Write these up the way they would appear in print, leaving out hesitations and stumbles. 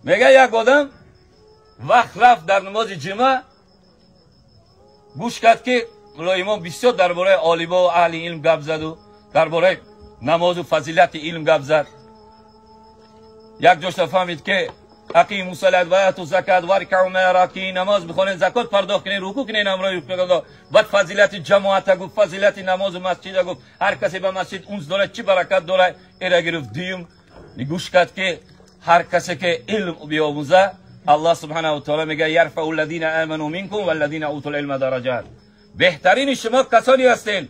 Мега як одам вақт рафт дар намози ҷумъа гӯш кард ки мулло имом бисёр дар бораи олимо ва аҳли илм гап заду дар бораи намозу фазилати илм гап зад. Як ҷошта фаҳмид ки ақиму салат ва ату закат варкау ма ракиин, намоз бихонед, закот пардохт кунед, рукӯъ кунед ҳамроҳи Худо. Баъд фазилати ҷамоата гуфт, фазилати намозу масҷида гуфт. Ҳар касе ба масҷид унс дорад чӣ баракат дорад. Эра гирифт. Дуюм гӯш кард ки ҳар касе ки илм биомӯзад, аллоҳ субҳанаҳу ва таъоло мегӯяд ярфау аллазина аману минкум валлазина утул илма дараҷат. Беҳтарини шумо касоне ҳастед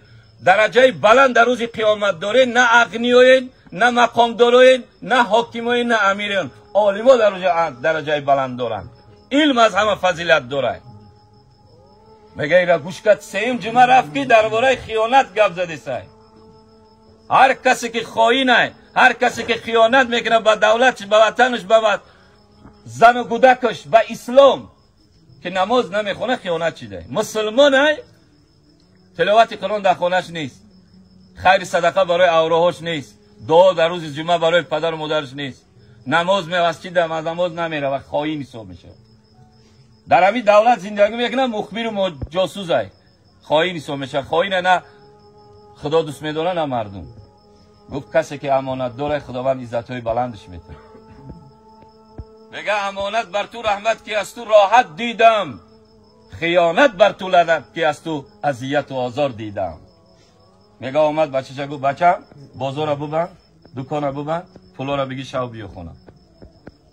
дараҷаи баланд дар рӯзи қиёмат доред, на ағниёен, на мақомдороен, на ҳокимоен, на амирен. Олимо дар рӯзи дараҷаи баланд доранд. Илм аз ҳама фазилат дорад. Мега ира гӯш кард. Сеюм ҷумъа рафт ки дар бораи хиёнат гап задесай. Ҳар касе ки хоинай, ҳар касе ки хиёнат мекунад ба давлатш, ба ватанаш, ба зану кӯдакаш, ба ислом, ки намоз намехонад, хиёнат чидай. Мусулмонай, тиловати Қуръон дар хонаш нест, хайри садақа барои авроҳош нест, дуо дар рӯзи ҷумъа барои падару модараш нест, намоз мевасҷида намоз намерава, хоин ҳисоб мешавад. Дар ҳамин давлат зиндагӣ мекунад, мухбиру ҷосузай, хоин ҳисоб мешавад. Хоина на Худо дӯст медорад, на мардум. Гуфт касе ки амонат дорад, Худованд иззатҳои баландаш метавад. Мега амонат бар ту раҳмат ки аз ту роҳат дидам, хиёнат бар ту лаънат ки аз ту азияту озор дидам. Мега омад бачаша гуфт бачам бозора бубанд, дукона бубанд, пулора биги шав биё хона.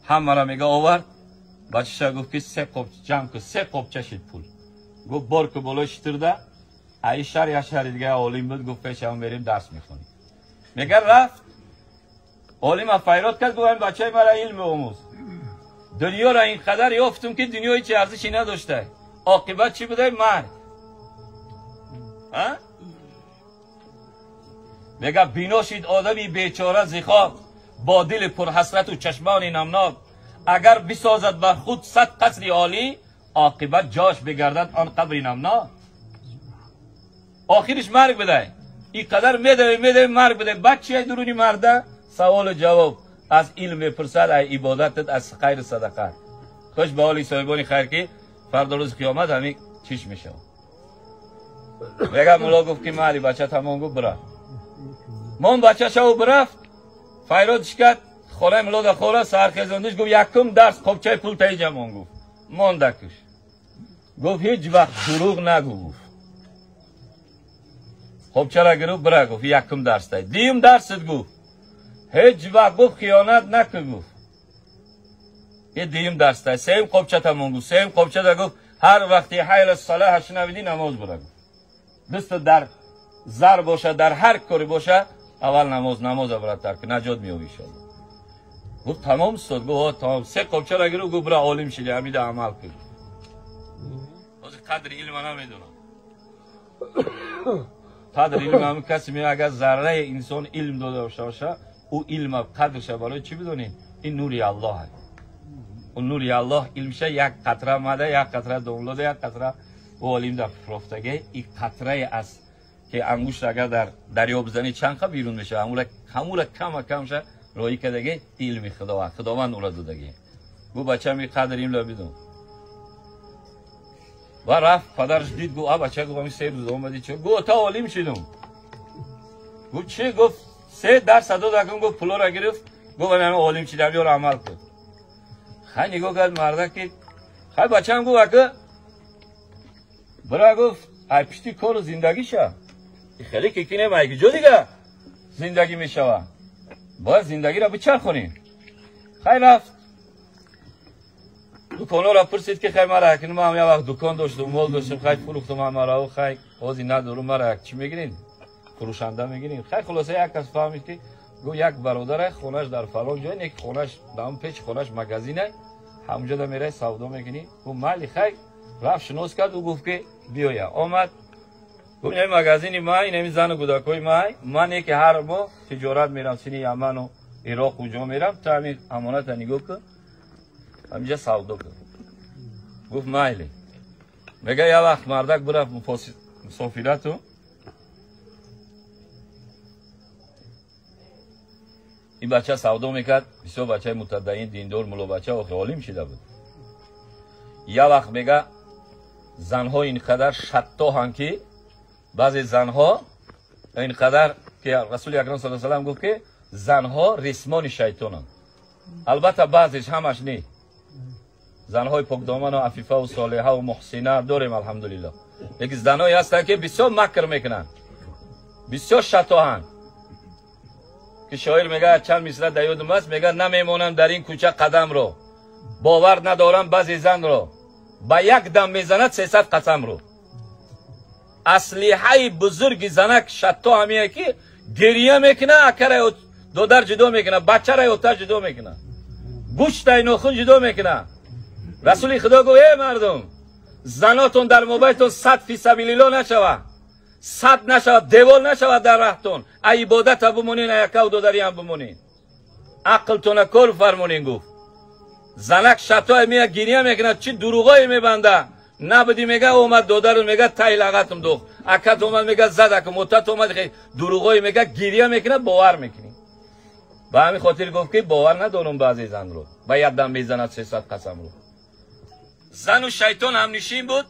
Ҳамара мега овард. Бачаша гуфт ки се қоп ҷамъ кун, се қопча шид пул. Гуфт бор ку болои шитирда, аи шаҳр як шаҳри дига олим буд, гуфт пешам мерем дарс мехонем. Мега рафт, олима файрод кард, гуфт бачаи мара илм омӯз. Дунёро ин қадар ёфтум ки дунё ҳеҷ арзише надошта. Оқибат чӣ будай? Марг. Мега бино шид одами бечора зи хок, бо дили пурҳасрату чашмони намнок. Агар бисозад бар худ 100 қасри олӣ, оқибат ҷош бигардад он қабри намнок. Охириш марг будай. Ин қадар медавем, медавем, марг будай. Баъд чия дуруни марда? Саволу ҷавоб. Аз илм мепурсад, аз ибодатат, аз хайру садақа. Хуш ба ҳоли соҳибони хайр ки фардо рӯзи қиёмат ҳамин чиш мешавад. Мега мулло гуфт ки майли бача тамом, гуфт бира. Мон бача шаву бирафт, файродиш кард, хонаи мулло да хора, саҳархезондиш, гуфт якум дарс қопчаи пул таиҷамон, гуфт. Мондакуш. Гуфт ҳеҷ вақт дурӯғ нагӯ, гуфт. Қопчара гирифт, бира, гуфт, якум дарс дай. Дуюм дарсит, гуфт. Ҳеҷ вақт, гуфт, хиёнат накун, гуфт. Ин дуюм дарс дай. Сеюм қопча тамом, гуфт. Сеюм қопчада гуфт ҳар вақти ҳайя салаҳ шунавидӣ намоз бира, гуфт. Дастат дар зар боша, дар ҳар коре боша, аввал намоз, намоза бира тарк, наҷот меёбӣ иншоаллоҳ. Гуфт тамом устод, гуфт тамом. Се қопчара гирифт, гуфт бира олим шиди, ҳамида амал кун. Ҳозир қадри илма намедонам. Қадри илм ҳамин касе меояд, агар зарраи инсон илм дода боша, ӯ илма қадрша барои чӣ бидонед? Ин нури Аллоҳ аст. Ӯ нури Аллоҳ илмша як қатра мада, як қатра домлода, як қатра ӯ олим дар профтаге, ин қатрае аз ки ангушт агар дар дарё бизанӣ чанд қа берун мешавад, ҳамура кама камша роӣ кардаге илми Худованд, Худованд ӯра додаге. Гуфт бачам ин қадр илмро бидон. Ва рафт, падараш дид, гуфт а бача, гуфт ҳамин се рӯз омадӣ чӣ? Гуфт та олим шидум. Гуфт чӣ? Гуфт се дарс дод, акун, гуфт пулора гирифт, гуфт ман олим шидам, ёро амал кун. Хай нигоҳ кард мардак ки хай бачам, гуфт ака бира, гуфт ай пишти кору зиндагиша хеле ки кинем, ай ҷо дига зиндагӣ мешава, бояд зиндагиро бичархонем. Хай рафт дуконҳоро пурсид ки хай мара акин ман як вақт дукон доштум, мол доштум, хай фурӯхтум ҳамаро, хай ҳозир надорум, мара як чӣ мегиред? Фурӯшанда мегирем. Хай хулоса як кас фаҳмид ки гуфт як бародаре хонаш дар фалон ҷой, не хонаш дар печи хонаш магазине, ҳамонҷо да мерай савдо мекунӣ. Гуфт майли. Хай рафт шинос кард, ӯ гуфт ки биёя. Омад, гуфт ин магазини ман, ин зану кӯдакҳои ман, ман ки ҳар моҳ тиҷорат мерам сини Яману Ироқ уҷо мерам, ту ҳамин амоната нигоҳ кун, ҳаминҷа савдо кун. Гуфт майли. Мега як вақт мардак бирафт мусофирату, Ин бача савдо мекард, бисёр бачаи мутадайин, диндор, мулло бача, охи олим шида буд. Я вақт мега занҳо ин қадар шаттоҳанд, ки баъзе занҳо ин қадар, ки Расули Акрам саллаллоҳу алайҳи васаллам гуфт, ки занҳо рисмони шайтонанд. Албатта баъзеш, ҳамаш не. Занҳои покдоману афифаву солиҳаву муҳсина дорем, алҳамдулилло. Лекин занҳое ҳастанд, ки бисёр макр мекунанд, бисёр шатоҳанд, ки шоир мега, чанд мисра дар ёдум аст, мега: «Намемонам дар ин кӯча қадамро, бовар надорам баъзе занро, ба як дам мезанад 300 қасамро». Аслиҳаи бузурги занак шатто ҳамие, ки гирия мекуна, акара додар ҷудо мекуна, бачара ота ҷудо мекуна, гӯштай нохун ҷудо мекуна. Расули Худо гуфт: «Эй мардум, занотон дар мобайнтон сад фисабилилло нашава, сад нашавад, девол нашавад дар раҳтон, а ибодата бимонен, а якаву додариам бимонен, ақлтона кор фармонен», гуфт. Занак шатое мея, гирия мекунад, чӣ дуруғое мебанда. Набуди, мега, омад додару, мега, тай лағатм духт, акат омад, мега, задакум, отат омад, дуруғое мега, гирия мекунад, бовар мекунӣ. Ба ҳамин хотир гуфт, ки бовар надорум баъзе занро, ба як дам мезанад 300 қасамро. Зану шайтон ҳамнишин буд,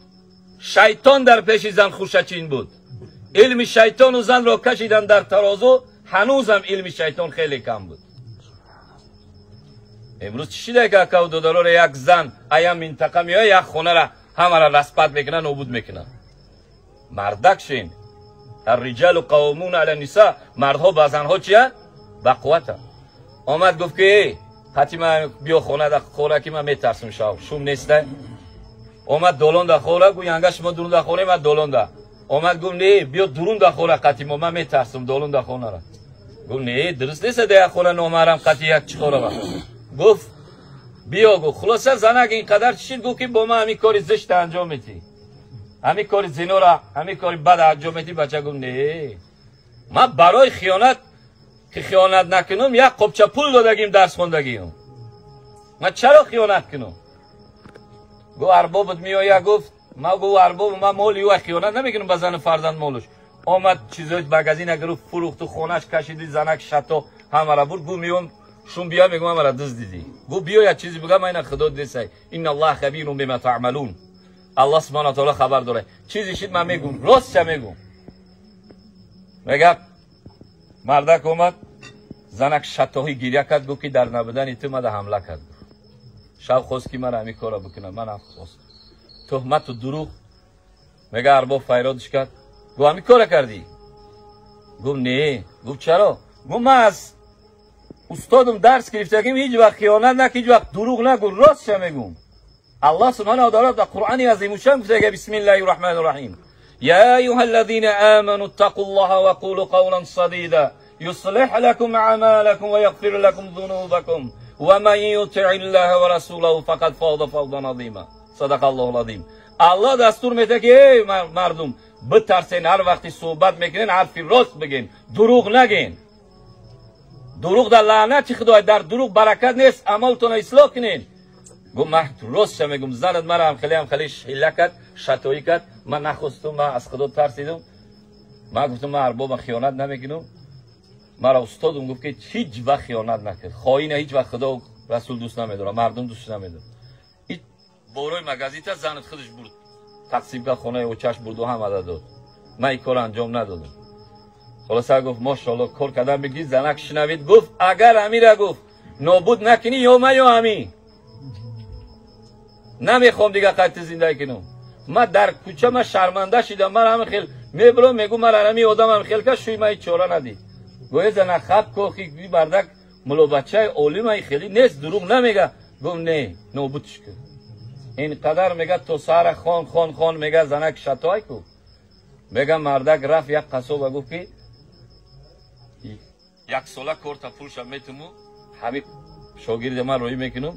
шайтон дар пеши зан хушачин буд. Илми шайтону занро кашидан дар тарозу, ҳанӯзам илми шайтон хеле кам буд. Имрӯз чӣ шида, ки акаву додароро як зан ая минтақа меояд, як хонара ҳамара распад мекунад, нобуд мекунад? Мардак шин. الرجال قوامون علی النساء. Мардҳо ба занҳо чия? Ба қуввата. Омад, гуфт, ки қати ман биё хона да хора, ки ман метарсам, шав шум неста. Омад, долон да хора, гу янга шумо дурун да хоре, ман долон да. Омад, гуфт: «Не, биё дурун да хора қати мо, ман метарсам долон да хонара». Гуфт: «Не, дуруст нест, да як хона номаҳрам қати як чӣ хора». Гуфт: «Биё», гуфт. Хулоса, занак ин қадар чишид, гуфт, ки бо ман ҳамин кори зишта анҷом метӣ, ҳамин кори зинора, ҳамин кори бад анҷом метӣ. Бача гуфт: «Не, ман барои хиёнат, ки хиёнат накунам, як қопча пул додагим, дарс хондагиам, ман чаро хиёнат кунам?» Гуфт: «Арбобат меоя». Гуфт: «Ма», гуфт, «арбоб ма моли ӯ хиёнат намекунам, ба зану фарзанд молуш». Омад, чизои магазина гирифт, фурӯхту хонаш кашиди. Занак шато ҳамара бурд. Гуфт: «Меом, шум бия, мегум, ҳамара дизд дидӣ». Гуфт: «Биё, як чизе бигам, айна Худо десай. إن الله خبير بما تعملون». Аллоҳ субҳана таоло хабар дорад. Чизе шид, ман мегум, ростша мегум. Мега, мардак омад, занак шатоҳӣ гиря кард, гуфт, ки дар набудани ту мада ҳамла кард. Шав хост, ки мара ҳамин корро бикунад, манам хост, туҳмату дурӯғ. Мега, арбоб файродиш кард, гуфт: «Ҳамин кора кардӣ?» Гуфт: «Не». Гуфт: «Чаро?» Гуфт: «Ман аз устодам дарс гирифтагим: ҳеҷ вақт хиёнат нак, ҳеҷ вақт дурӯғ нагӯ, ростша мегум». Аллоҳ субҳанаҳу ва таъала дар Қуръони азимушшан гуфтага: بسم الله الرحمن الرحيم. يا أيها الذين آمنوا اتقوا الله وقولوا قولا سديدا يصلح لكم أعمالكم ويغفر لكم ذنوبكم ومن يطع الله ورسوله فقد فاز فوزا عظيما. صدق الله العظيم. Аллоҳ дастур медиҳад, ки эй мардум, битарсен, ҳар вақти суҳбат мекунен, ҳарфи рост бигин, дурӯғ нагин. Дурӯғ дар лаънати Худой, дар дурӯғ баракат нест, амалтона ислоҳ кунен. Гуфт: «Ман ростша мегум, занат мара ҳамхеле ҳамхеле ҳила кард, шатоӣ кард, ман нахостум, ман аз Худо тарсидум, ман гуфтам, ман арбоба хиёнат намекунам. Мара устодум гуфт, ки ҳеҷ вақт хиёнат накард, хоина ҳеҷ вақт Худо Расул дӯст намедорад, мардум дӯст намедорад. Борои магазита занат худаш бурд, тақсим кард, хонаи очаш бурду ҳамада дод. Ман ин корро анҷом надодам». Хулоса, гуфт: «Мошоалло, кор кардан бигӣ». Занак шунавид, гуфт: «Агар ҳамира», гуфт, «нобуд накунӣ, ё ман, ё ҳамин, намехоҳам дига қайти зиндагӣ кунам. Ман дар кӯча ман шарманда шидам, ман ҳамин хел мебурам, мегӯ, ман ҳамин одам ҳам хел кард, шӯи ман ҳеҷ чора надид». Гӯе зана хаб кохи, мардак мулобачаи олимай хеле нест, дурӯғ намега. Гуфт: «Не, нобудш кун». Ин қадар, мега, то саҳара хон, хон, хон. Мега, занак шатой ку. Мега, мардак рафт як қасоба, гуфт, ки як сола корта пулша метуму, ҳами шогирди ман роӣ мекунам,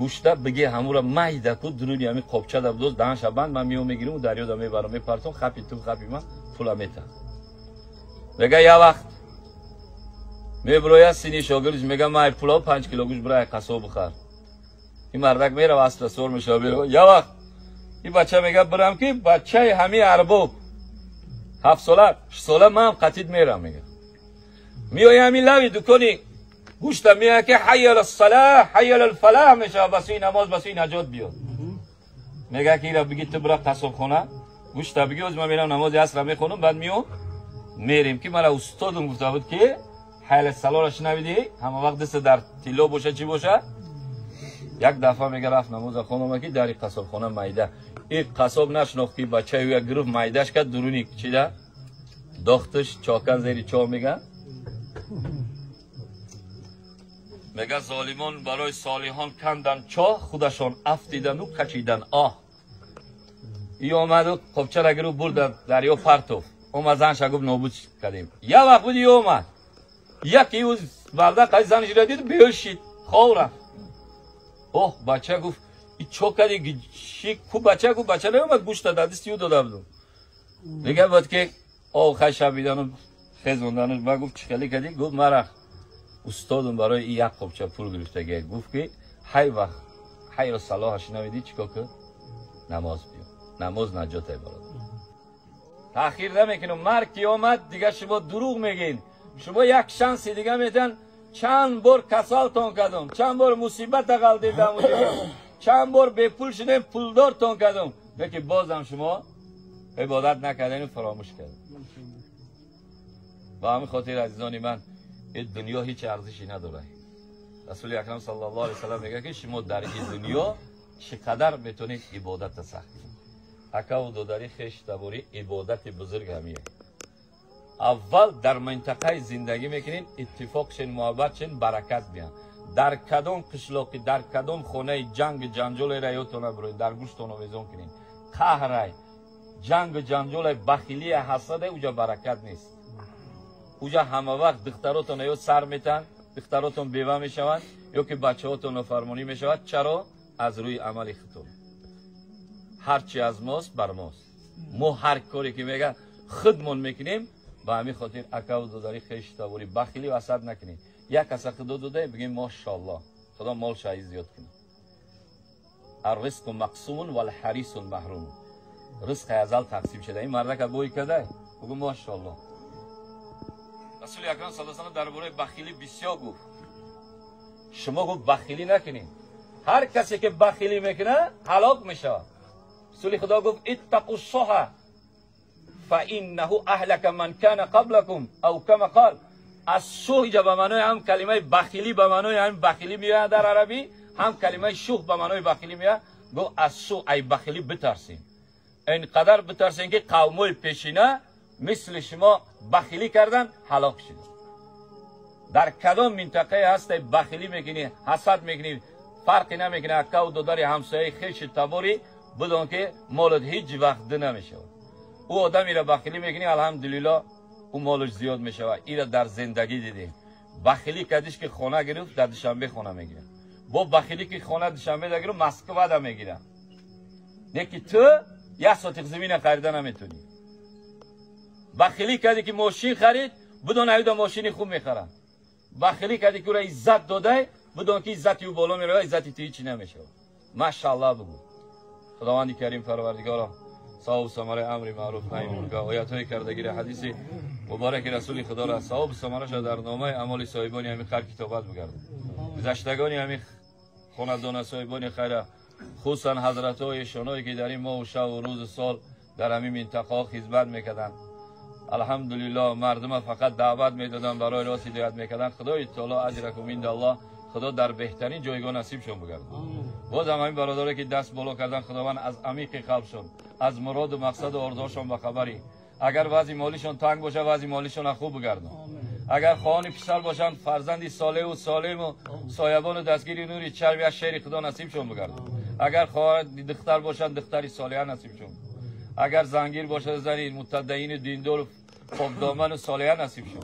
гӯшта биги, ҳамура майда ку, дуруни ҳами қопчада будоз, даҳанша банд, ман меом, мегирим, дарёда мебарам, мепартом, хапи ту, хапи ман, пула метам. Мега, як вақт мебирояд сини шогирдиш, мега: «Ман пулао 5 кило гӯшт бира, қасоб бихар». Ин мардак мерава, аспа сор мешава. Як вақт ин бача мега: «Бирам, ки бачаи ҳами арбоб 7 сола, 6 сола, ман қатид мерам». Мега, меоя ҳами лави дукони گوشت میگه که حی علی الصلاح حی علی الفلاح میشه، بس این نماز بس این نجات بیاد. میگه که ایرا بگی تو برا قصابخانه گوشت بگی از من میرم نماز عصر میخونم بعد میام میریم که مرا استادم گفته بود که حی علی الصلاح را شنیدی همه وقت دست در تیلا باشه چی باشه. یک دفعه میگه رفت نماز خونم که در قصابخانه میده این قصاب نشناخت که بچه یک گروه میدهش کرد درونی چیده داختش چاکن زیر چا. میگه میگه ظالمان برای صالحان کندن چاه خودشان افتیدن و کشیدن آه. ای آمد و قبچه را گرفت برد دریا پرتوف اومد زنش گفت نابود کردیم. یه وقت بود ای اومد یکی او برده قضیه زنش را دید بیوشید خواب رفت. اوه بچه گفت ای چو کردی چی کو بچه گفت بچه نیومد گوشت داد دست یو داده بودم. دیگه بود که آخر شبیدن و خزوندن و گفت چی خیلی کردی؟ گفت مرا استادم برای این یک قبچه پول گرفته گفت که هی وقت حی الصلاح شنیدی چیکار کن؟ نماز بیا. نماز نجات ای برادر. تأخیر نمیکنم. مرگ که آمد دیگه شما دروغ میگین. شما یک شانس دیگه میدن. چند بار کسالتون کردم، چند بار مصیبت غلطیدم، چند بار بی پول شدیم پولدارتون کردم، لیکن بازم شما عبادت نکردین و فراموش کردین. با همین خاطر عزیزان من این دنیا هیچ ارزشی نداره. رسول اکرم صلی الله علیه و سلم میگه که شما در این دنیا چقدر میتونید عبادت سخت کنید. اکا و داداری خیش تبوری عبادت بزرگ همیه. اول در منطقه زندگی میکنین اتفاق شین محبت شین برکت بیان. در کدام قشلاقی در کدام خونه جنگ جنجال رایتون بروین در گوشتون آویزون کنین. قهر جنگ جنجال بخیلی حسد اوجا برکت نیست. اوجا همه وقت دختراتون یا سر میتن، دختراتون بیوه میشوند یا که بچه‌هاتون نافرمانی میشود. چرا؟ از روی عمل خودتون. هرچی از ماست بر ماست. ما هر کاری که میگه خودمون میکنیم. به همین خاطر اکا و داداری خیش تبوری بخیلی و حسد نکنیم. یک کس خدا داده بگیم ماشاءالله خدا مال شایی زیاد کنه. الرزق مقسوم والحریص محروم. رزق ازل تقسیم شده. این مردک بوی کرده بگو ماشاءالله. رسول اکرم صلی الله علیه و سلم درباره بخیلی بسیار گفت. شما گفت بخیلی نکنید. هر کسی که بخیلی میکنه هلاک میشه. رسول خدا گفت اتقوا الشح فانه اهلك من كان قبلكم او كما قال. از شح به معنای هم کلمه بخیلی به معنای هم بخیلی میاد در عربی، هم کلمه شح به معنای بخیلی میاد. گفت از شح ای بخیلی بترسین. اینقدر بترسین که قومای پیشینه مثل شما بخیلی کردن هلاک شدن. در کدام منطقه هست بخیلی میکنی حسد میکنی فرقی نمیکنه اکا و داداری همسایه خیش تباری بدون که مالت هیچ وقت ده نمیشه. او آدمی را بخیلی میکنی الحمدلله او مالش زیاد میشه. ایرا در زندگی دیدیم. بخیلی کردیش که خانه گرفت در دوشنبه خانه میگیره. با بخیلی که خانه دوشنبه ده گرفت مسکو ده میگیره. یکی تو یک ساتیق زمین خریده نمیتونی. بخیلی کردی که ماشین خرید بدون ایدا ماشینی خوب میخرن. بخیلی کردی که او را عزت داده بدون که عزت او بالا میره عزت تو هیچی نمیشه. ماشاءالله بگو. خداوند کریم پروردگارا صاحب ثمره امر معروف نهی منکر آیات کردگی حدیث مبارک رسول خدا را صاحب ثمره شد در نامه اعمال صاحبان همین خیر کتابت بگرده. گذشتگان همین خاندان صاحبان خیر خصوصا حضرت های شانایی که در این ماه و شب و روز و سال در همین منطقه خدمت میکردن. الحمدلله مردم فقط دعوت میدادن برای راست هدایت میکردن. خدای تعالی اجرکم عند الله خدا در بهترین جایگاه نصیبشون بگرده. باز هم همین برادرایی که دست بالا کردن خداوند از عمیق قلبشون از مراد و مقصد و آرزوهاشون با خبری. اگر وضع مالیشون تنگ باشه وضع مالیشون خوب بگردن. اگر خواهان پسر باشن فرزندی صالح و سالم و سایبان و دستگیری نوری چربی از شیر خدا نصیبشون بگردن. اگر خواهان دختر باشن دختری صالحه نصیبشون. اگر زنگیر باشه زنی متدین دیندار و پاکدامن و صالحه نصیبشون.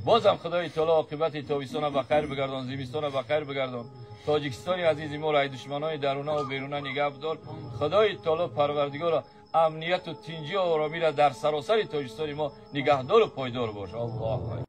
بازم خدای تعالی عاقبت تابستان به خیر بگردان، زمستان به خیر بگردان. تاجیکستان عزیز ما را دشمنای درونه و بیرونه نگه بدار. خدای تعالی پروردگار امنیت و تنجی و آرامی را در سراسر تاجیکستان ما نگهدار و پایدار باش. الله.